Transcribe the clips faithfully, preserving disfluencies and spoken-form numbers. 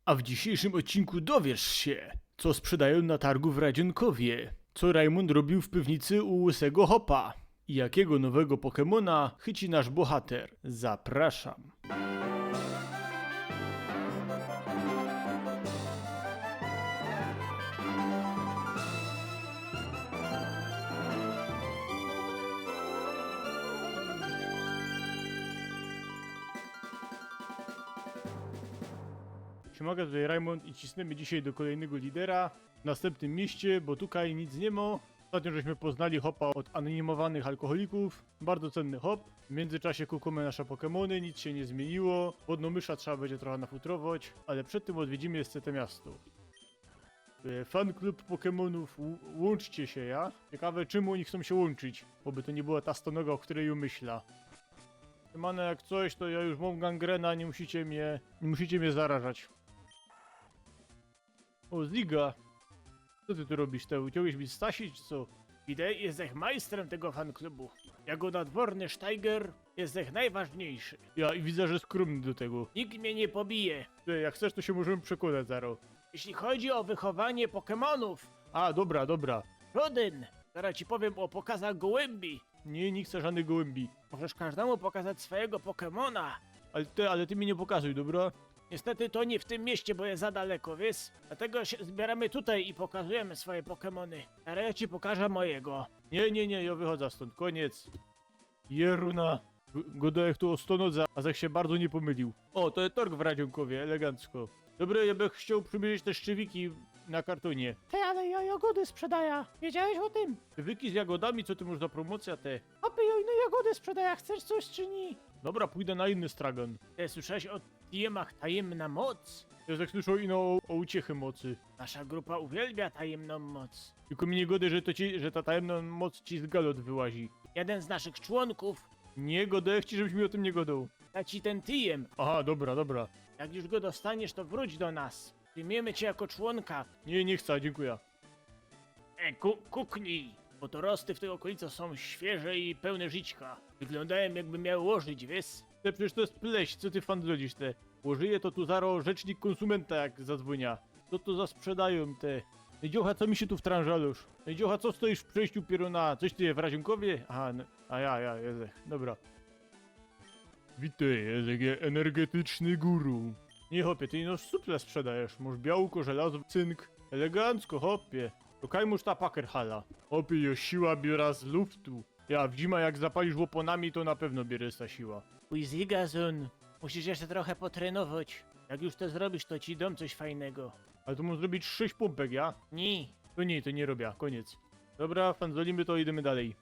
A w dzisiejszym odcinku dowiesz się, co sprzedają na targu w Radzionkowie, co Rajmund robił w piwnicy u łysego hopa i jakiego nowego Pokemona chyci nasz bohater. Zapraszam. Siemaga, tutaj Rajmund i cisnymy dzisiej do kolejnego lidera w nastympnym mieście, bo tukej nic niy mo. Ostatnio żeśmy poznali hopa ôd animowanych alkoholików. Bardzo cenny hop. W miyndzyczasie kukōmy nasze Pokemony, nic sie niy zmiyniło. Wodnõ mysza trzeba bydzie trocha nafutrować, ale przed tym ôdwiedzymy jeszcze te miasto. E, fan klub Pokemonōw, ł-, łōnczcie sie, ja? Ciekawe, czym ôni chcōm sie łōnczyć, bo by to niy była ta stonoga, ô kerej jŏ myśla. Siemano, jak coś, to jŏ już mōm gangrena, niy musicie mie, niy musicie mie zarażać. Ô, Ziga. Co ty tu robisz, te? Uciōłeś mi Stasi, czy co? Idej, jezdech majstrym tego fanklubu. Jako nadworny Steiger jezdech najważniejszy. Ja, i widzã, że skrōmny do tego. Nikt mie niy pobije. Ty, jak chcesz, to sie możemy przekōnać zaro. Jeśli chodzi o wychowanie Pokemonōw. A, dobra, dobra. Żodyn. Zarŏz ci powiym ô pokazach gołymbi. Niy, niy chcã żodnych gołymbi. Możesz kożdemu pokazać swojigo Pokemona. Ale ty, ale ty mi niy pokazuj, dobra? Niystety to niy w tym mieście, bo je za daleko, wiysz? Dlatego sie zbiyrōmy tukej i pokazujōmy swoje Pokemony. Zarŏz jŏ ci pokażã mojigo. Niy, niy, niy, jŏ wychodzã stōnd, kōniec. Jeruna. G-, gŏdŏ jak tu ô stonodze, a żech sie bardzo niy pōmylił. Ô, to je torg w Radzionkowie, elegancko. Dobra, jŏ bych chcioł przymierzyć te szczywiki na kartōnie. Ty, ale jŏ jagody sprzedajã. Wiedziałeś ô tym? Szczywiki z jagodami, co ty mŏsz za promocyjõ, te? Chopie, jŏ ino jagody sprzedajã, chcesz coś czy niy? Dobra, pōdã na inny stragōn. Ty, słyszałeś ô T M-ach tajemna moc? Jŏ żech słyszŏł ino ô, ô uciechy mocy. Nasza grupa uwielbia tajemnōm moc. Tylko mi niy gŏdej, że to ci, że ta tajemnŏ moc ci z galot wyłazi. Jedyn z naszych człōnków. Niy gŏdej ci, żebyś mi ô tym niy gŏdoł. Da ci tyn T M. Aha, dobra, dobra. Jak już go dostaniesz, to wróć do nas. Przyjmiemy cię jako członka. Niy, niy chcã, dziynkuja. E, ku-, kuknij, bo to rosty w tych ôkolicach sōm świyże i pełne żyćka. Wyglōndajōm, jakby miały ôżyć, wiysz? Te, przecież to je pleś, co ty fandlolisz, te? Ôżyje to tu zaro rzecznik kōnsumenta, jak zadzwōniã. Co to za sprzedajōm, te? Ej, dziołcha, co mi sie tu wtrōnżalōsz? Ej, dziołcha, co stojisz w przejściu, pierōna? Coś ty je w Radzionkowie? Aha, n-, a ja, ja, jezech, dobra. Witej, jezech, je energetyczny guru. Niy, chopie, ty ino suple sprzedajesz. Mŏsz białko, żelazo, cynk. Elegancko, chopie. To kaj mŏsz ta pakerhala? Chopie, jŏ siła biorã z luftu. Ja, w zima jak zapalisz ôpōnami, to na pewno bierzesz ta siła. Ôj, Zigazun, musisz jeszcze trochę potrenować. Jak już to zrobisz, to ci dōm coś fajnego. Ale to mōm zrobić sześć pōmpek, ja? Niy. To niy, to niy robiã, kōniec. Dobra, fandlolimy to, idymy dalej.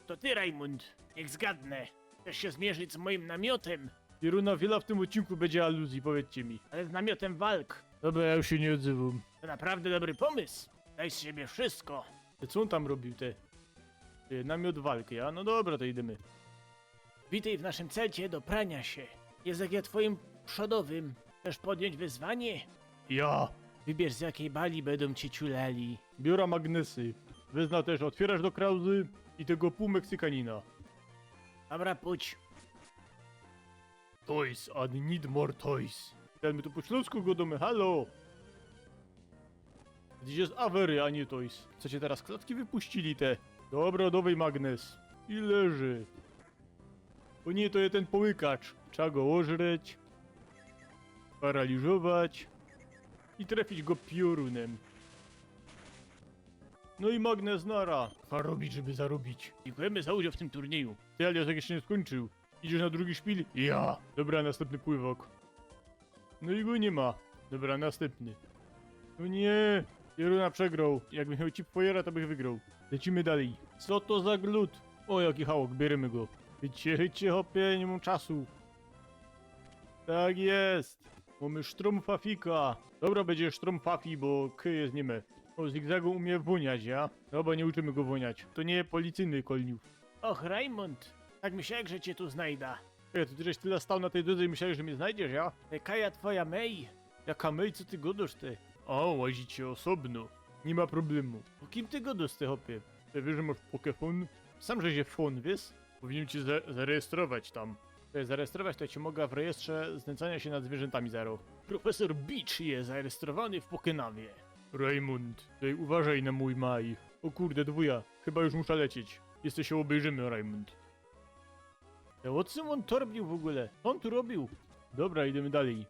To ty, Rajmund, niych zgadnã. Chcesz się zmierzyć z moim namiotym? Pierōna, wiela w tym ôdcinku bydzie aluzji, powiydzcie mi. Ale z namiotym walk. Dobra, ja już sie niy ôdzywōm. To naprawdę dobry pomysł. Daj z siebie wszystko. Ty, co ôn tam robiōł, te? Ty, namiot walki, a? No dobra, to idymy. Witej w naszym celcie do prania się. Jezech je twoim przodowym. Chcesz podjąć wyzwanie? Ja. Wybierz, z jakiej bali bydōm cię ciulali. Biorã magnesy. Wezmã tyż ôtwiyrasz do krauzy i tego półmeksykanina. Dobra, pōdź. Toys, I need more toys. Tyn my tu po ślōnsku gŏdōmy, halo! Gdzieś je awery, a niy toys. Co, cię teraz klatki wypuścili, te? Dobra, dowej magnes. I leży. Ô niy, to je tyn połykacz. Trzeba go ôżreć, paraliżować i trefić go piorōnym. No i magnes, nara. Trzeba robić, żeby zarobić. Dziękujemy za udział w tym turnieju. Ty, ale jŏ tak jeszcze niy skōńczył. Idziesz na drugi szpil? Ja. Dobra, nastympny pływok. No i go niy ma. Dobra, nastympny. No niy. Pierōna, przegroł. Jakbych mioł chipfojera, to bych wygroł. Lecimy dalej. Co to za glut? Ô, jaki hałok, bierymy go. Chyćcie, chyćcie, chopie, niy mōm czasu. Tak je. Mōmy sztrōmfafika. Dobra, bydzie sztrōmfafi, bo k je niy mōmy. Ô, Zigzagu umie wōniać, ja? Dobra, niy uczymy go wōniać. To niy policyjny kolniów. Och, Rajmund, tak myślałech, że cię tu znajdã. Ej, ty żeś tela stoł na tyj drōdze i myślałech, że mie znajdziesz, ja? Ej, kaja twoja mej. Jaka mej, co ty gŏdŏsz, ty? Ô, łazicie ôsobno. Niy ma problemu. Ô kim ty gŏdŏsz, ty, chopie? Ty wiysz, że mŏsz pokefōn? Sam żeś je fōn, wiysz? Powiniym cię za-, zarejestrować tam. Żeby zarejestrować, to ja cię mogę w rejestrze znęcania się nad zwierzętami zero. Profesor Beach jest zarejestrowany w Pokenawie. Raymond, tej uważaj na mój maj. O kurde, dwuja. Chyba już muszę lecieć. Jeszcze się obejrzymy, Raymond. E, o czym on torbił w ogóle? Co on tu robił? Dobra, idziemy dalej.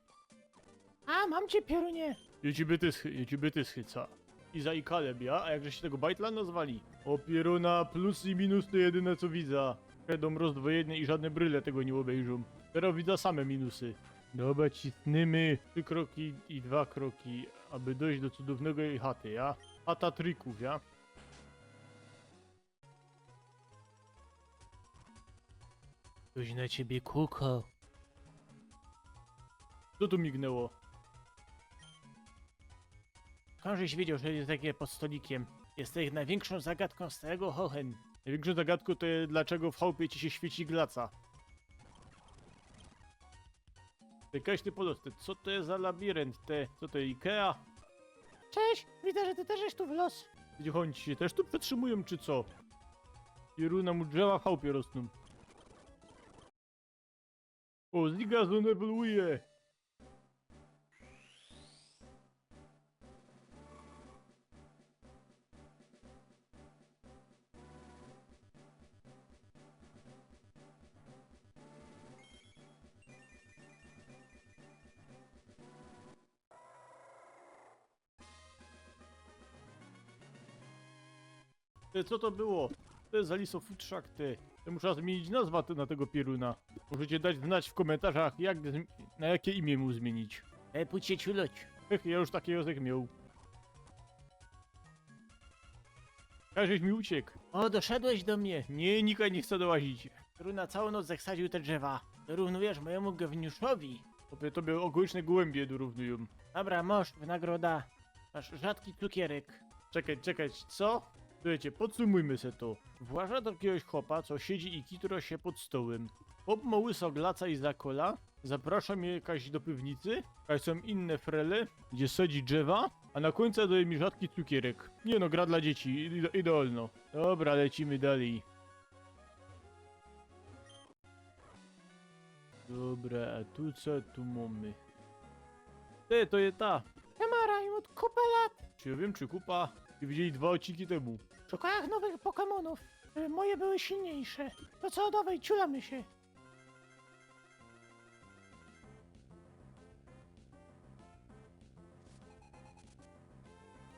A, mam cię, pierunie! Ja ci byty schy-, ja ci byty schyca. I za i Kaleb, ja? A jakże się tego bajtla nazwali? O pieruna, plus i minus to jedyne co widzę. Kredą rozdwojenie i żadne bryle tego nie obejrzą. Teraz widzę same minusy. Dobra, cisnymy trzy kroki i dwa kroki, aby dojść do cudownego jej chaty, ja? Chata trików, ja? Ktoś na ciebie kuka. Co tu mignęło? Skądżeś wiedział, że jest takie pod stolikiem? Jesteś największą zagadką z całego Hohen. Największą zagadką to jest, dlaczego w chałupie ci się świeci glaca. Ty, kaś ty, Polus, ty, co to jest za labirynt, ty? Co to, Ikea? Cześć, widzę, że ty też żeś tu wlazł. Ludzie, oni ci się też tu przetrzymują, czy co? I runa mu drzewa w chałupie rosną. O, Ziga znowu ewoluuje. Ty, co to było? To jest za liso futrzak, ty. Ty, muszę zmienić nazwę ty, na tego pieruna. Możecie dać znać w komentarzach, jak zmi-, na jakie imię mu zmienić. E, pójdźcie ciuloć. Ech, ja już taki język miał. Każ żeś mi uciekł. O, doszedłeś do mnie. Nie, nikt nie chce dołazić. Runa całą noc zechsadził te drzewa. Dorównujesz mojemu geniuszowi. Tobie, tobie okoliczne gołębie dorównują. Dobra, masz w nagroda. Masz rzadki cukierek. Czekaj, czekaj, co? Słuchajcie, podsumujmy se to. Właża do jakiegoś chłopa, co siedzi i kitro się pod stołem. Chłop ma łyso glaca i zakola. Zaprasza mnie jakaś do piwnicy. Jakaś są inne frele, gdzie sadzi drzewa. A na końcu daje mi rzadki cukierek. Nie no, gra dla dzieci. Ide-, idealno. Dobra, lecimy dalej. Dobra, a tu co tu mamy? Ty, to je ta. Kamara, i od kupę lat. Czy ja wiem, czy kupa? Ty widzieli dwa odcinki temu. W szukach nowych Pokemonów. Y, moje były silniejsze. To co, dawaj, ciulamy się.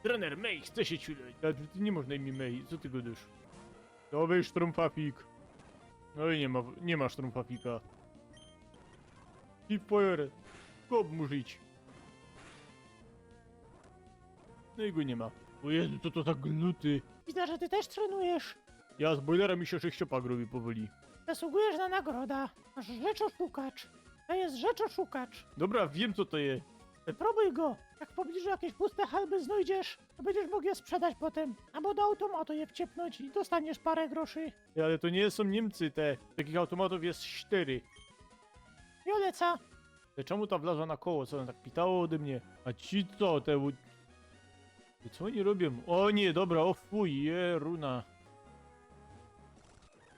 Trener May chce się ciulać. Ale ty nie można imię May, co ty gadasz? To był sztrumfafik. No i nie ma, nie ma sztrumfafika. Keep fire. Kop mu żyć. No i go nie ma. O Jezu, co to za gluty? Widzę, że ty też trenujesz. Ja z boilerem mi się sześciopak robi powoli. Zasługujesz na nagroda. Masz rzeczoszukacz. To jest rzeczoszukacz. Dobra, wiem, co to je. Próbuj go. Jak w pobliżu jakieś puste halby znajdziesz, to będziesz mógł je sprzedać potem. Albo do automatu je wciepnąć i dostaniesz parę groszy. Ty, ale to nie są Niemcy te. Takich automatów jest sztyry. Joleca. Ty, czemu ta wlazła na koło? Co ona tak pitało ode mnie? A ci co, te u-, ty, co oni robią? O nie, dobra, o fuj, je, runa.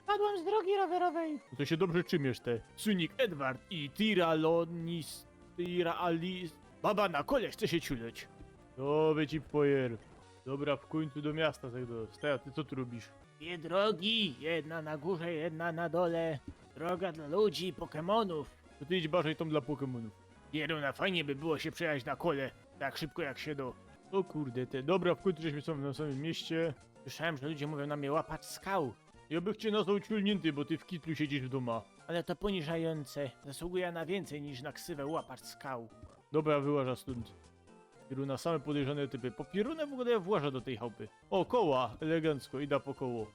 Padłem z drogi rowerowej. No to się dobrze trzymiesz, te. Sunik Edward i Tira Lonis, Tira Ali. Baba na kole chce się ciulać. Dobry ci pojer. Dobra, w końcu do miasta tego. Steja, ty co tu robisz? Dwie drogi, jedna na górze, jedna na dole. Droga dla ludzi i Pokemonów. To ty idź bardziej tą dla Pokemonów. Pieruna, fajnie by było się przejechać na kole, tak szybko jak się do. O kurde, te. Dobra, w końcu żeśmy są w tym samym mieście. Słyszałem, że ludzie mówią na mnie łapacz skał. Ja bych cię nazwał ciulnięty, bo ty w kitlu siedzisz w doma. Ale to poniżające. Zasługuję na więcej niż na ksywę łapacz skał. Dobra, wyłaża stąd. Pieruna, same podejrzane typy. Po pierunę w ogóle właża do tej chałupy. O, koła! Elegancko, idę po koło.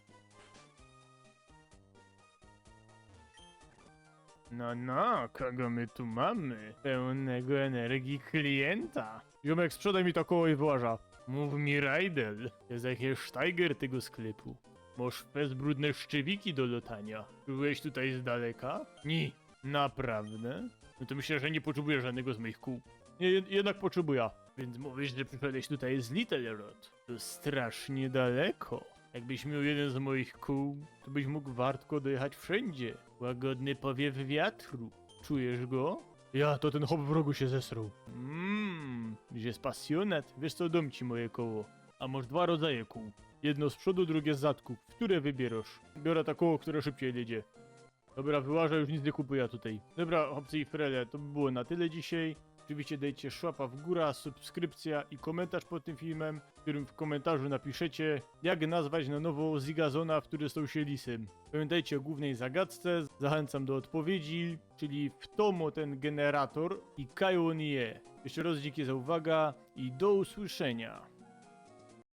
No, no, kogo my tu mamy? Pełnego energii klienta. Ziomek, sprzedaj mi to koło i właża. Mów mi, Rajdel, to jest jakiś sztajger tego sklepu. Masz fest brudne szczywiki do lotania. Byłeś tutaj z daleka? Nie. Naprawdę? No to myślę, że nie potrzebuję żadnego z moich kół. Nie, jed-, jednak potrzebuję. Więc mówisz, że przyszedłeś tutaj z Little Road. To strasznie daleko. Jakbyś miał jeden z moich kół, to byś mógł wartko dojechać wszędzie. Łagodny powiew wiatru. Czujesz go? Ja, to ten chop w rogu sie zesrōł. Mmm, żeś pasjonat. Wiysz co, dōm ci moje koło. A mosz dwa rodzaje kōł. Jedno z przodu, drugie z zadku. Wkōre wybiyrosz? Biorã to koło, kere szybciej jedzie. Dobra, wyłażã, już nic niy kupuja tukej. Dobra, chopcy i frele, to by było na tyle dzisiej. Ôczywiście dejcie szłapa w gōra, subskrypcjŏ i kōmyntarz pod tym filmym, w kerym w kōmyntarzu napiszecie, jak nazwać na nowo Zigazona, w kerym stōł sie lisym. Pamiyntejcie ô głōwnyj zagadce, zachynczōm do ôdpowiedzi, czyli fto mŏ tyn generator i kaj ôn je. Jeszcze rŏz dziynki za uwaga i do usłyszynio.